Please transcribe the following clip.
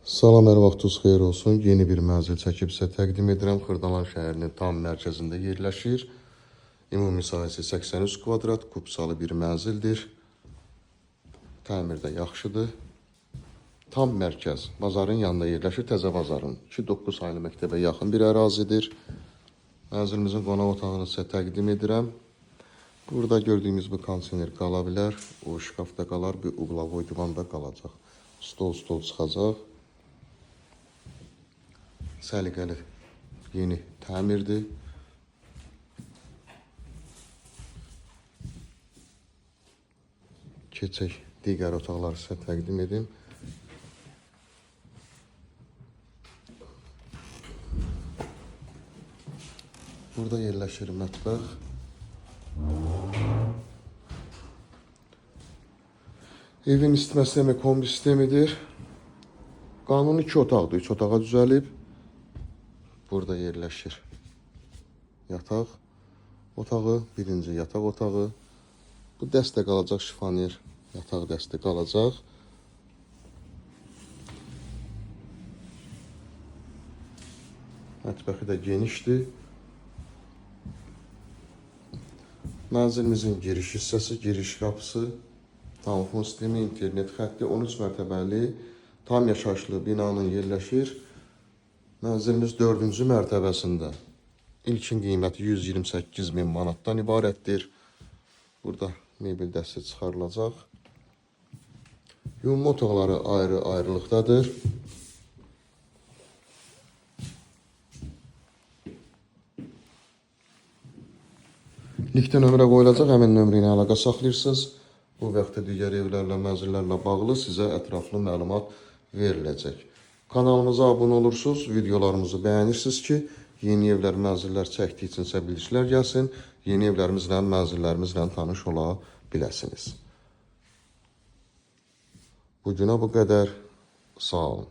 Salam, hər vaxtınız xeyir olsun. Yeni bir mənzil çəkib sizə təqdim edirəm. Xırdalan şəhərinin tam mərkəzində yerləşir. Ümumi sahəsi 83 kvadrat, kubsalı bir mənzildir. Təmir də yaxşıdır. Tam mərkəz, bazarın yanında yerləşir, Təzə bazarın. 2-9 saylı məktəbə yaxın bir ərazidir. Mənzilimizin qonaq otağını sizə təqdim edirəm. Burada gördüyümüz bu kondisioner qala bilər. O şkafda qalar, bir uqlavoy divan da qalacaq. Stol çıxacaq. Səliqəli yeni təmirdir. Keçək digər otaqları sizə təqdim edim. Burada yerləşir mətbəx. Evin isitmə sistemi kombi sistemidir. Qanuni 2 otaqdır, 3 otağa düzəlib. Burada yerləşir yataq otağı, birinci yataq otağı. Bu dəstə qalacaq şifanyer, yataq dəsti qalacaq. Mətbəxi də genişdir. Mənzilimizin giriş hissəsi, giriş qapısı, telefon sistemi, internet xətti, 13 mərtəbəli tam yaşayışlı binanın yerləşir. Mənzilimiz 4-cü mərtəbəsində. İlkin qiyməti 128 min manatdan ibarətdir. Burada mebel dəsti çıxarılacaq. Yunma otaqları ayrı-ayrılıqdadır. Linkdə nömrə qoyulacaq, həmin nömrə ilə əlaqə saxlayırsınız. Bu və yaxud da digər evlərlə, mənzillərlə bağlı sizə ətraflı məlumat veriləcək. Kanalımıza abunə olursunuz, videolarımızı bəyənirsiniz ki, yeni evlər, mənzillər çəkdiyi üçün sizə bildirişlər gəlsin, yeni evlərimizlə, mənzillərimizlə tanış ola biləsiniz. Bugünə bu qədər. Sağ olun.